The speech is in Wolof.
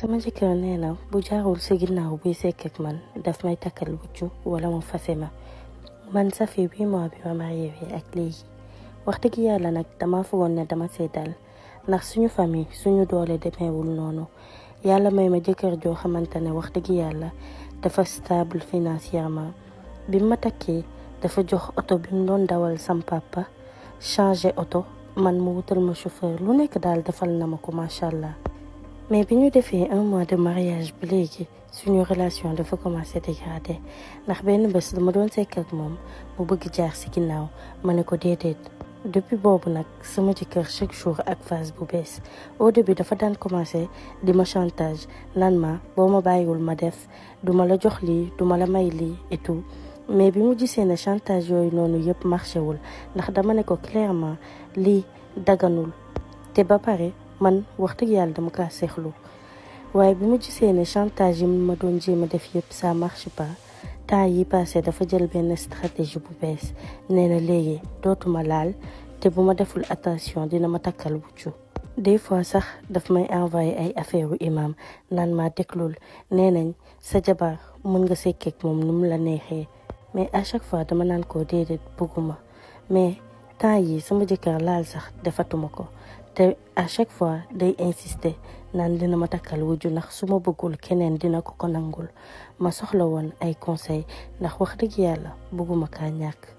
sama jëkkër nee na bu jaarul si ginnaaw buy sekk ak man daf may takkal wuccu wala mu fase ma man ça fait 8 mois bi ma marié ak léegi wax dëgg yàlla nag dama foogoon ne dama seedal ndax suñu famille suñu doole demeewul noonu yàlla may ma jëkkër joo xamante ne wax dëgg yàlla dafa stable financièrement bi ma takkee dafa jox oto bi mu doon dawal sam papa changé oto man mu wutal ma chauffeur lu nekk daal defal na ma ko macha allah. mais bi ñu defee 1 mois de mariage bi léegi suñu relation dafa commencé dégrader ndax benn bés dama doon sekk ak moom mu bëgg jaar si ginnaaw ma ne ko déedéet. depuis boobu nag sama jëkkër chaque jour ak phase bu bees au début dafa daan commencé di ma chantage naan ma boo ma bàyyiwul ma def duma la jox lii duma la may lii et tout mais bi mu gisee ne chantage yooyu noonu yëpp marché wul ndax dama ne ko clairement lii daganul te ba pare man wax dëgg yàlla dama kaa seexlu waaye bi mu gisee ne chantage yi ma doon jéem a def yëpp ça marche pas temps yi passé dafa jël benn stratégie bu bees nee na léegi dootuma laal te bu ma deful attention dina ma takkal wuccu des fois sax daf may envoyé ay affaire u imam naan ma déglul nee nañ sa jabar mën nga sekkeek moom nu mu la neexee mais à chaque fois dama naan ko déedéet bëgguma mais temps yi sama jëkkër laal sax defatuma ko te à chaque fois day insister naan dina ma takkal wujju ndax su ma bëggul keneen dina ko nangul ma soxla woon ay conseil ndax wax dëgg yàlla bëgguma kaa ñàkk